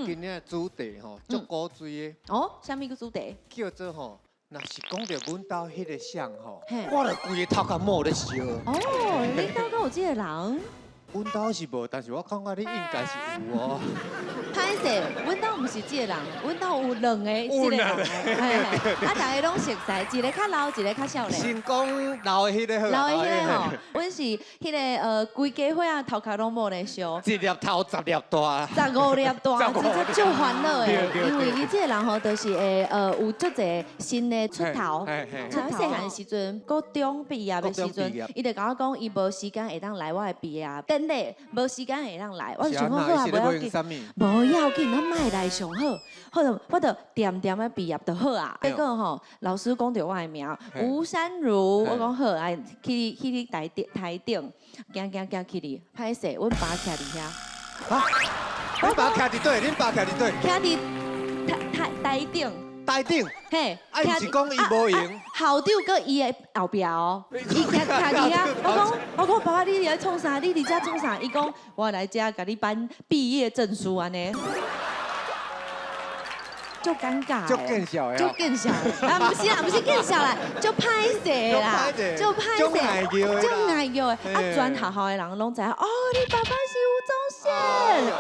今仔的主題吼，足古錐的。哦，啥物个主題？叫做吼，若是講著阮兜彼个誰吼，嘿我就規个頭殼毛咧燒。哦，恁兜敢有這個人？阮兜是無，但是我感覺你應該是有哦。歹勢，阮兜毋是這個人，阮兜有兩个這個人。嘿嘿，啊，逐家攏熟似，一个較老，一個較少年。先講老的彼个好。老的彼个吼，阮是彼个規家伙仔頭殼攏毛咧燒。一粒頭十粒大。15粒大，真正足煩惱的。對。因為伊這個人吼，就是會有足濟新的出頭。出頭細漢時陣，高中畢業的時陣，伊就共我講，伊無時間會當來我的畢業典禮，無時間會當來。我就想講好啊，無要緊，無要緊，咱莫來上好。好，我就恬恬的畢業就好啊。結果吼，老師講著我的名吳姍儒，我講好，來去去你台頂台頂，行行行去哩，歹勢，阮爸徛佇遐。啊？恁爸徛佇佗？恁爸徛佇佗？徛佇台台台頂。台頂。嘿。啊，毋是講伊無閒。校長閣伊的後壁哦，伊徛徛佇遐，我講爸爸你佇咧創啥？你佇遮創啥？伊講我來遮共你頒畢業證書按呢。足尷尬，足見笑的，足見笑的，啊，毋是啦，毋是見笑啦，足歹勢啦，足歹勢，足礙叫的，啊，全學校的人攏知影，哦，你爸爸是吳宗憲。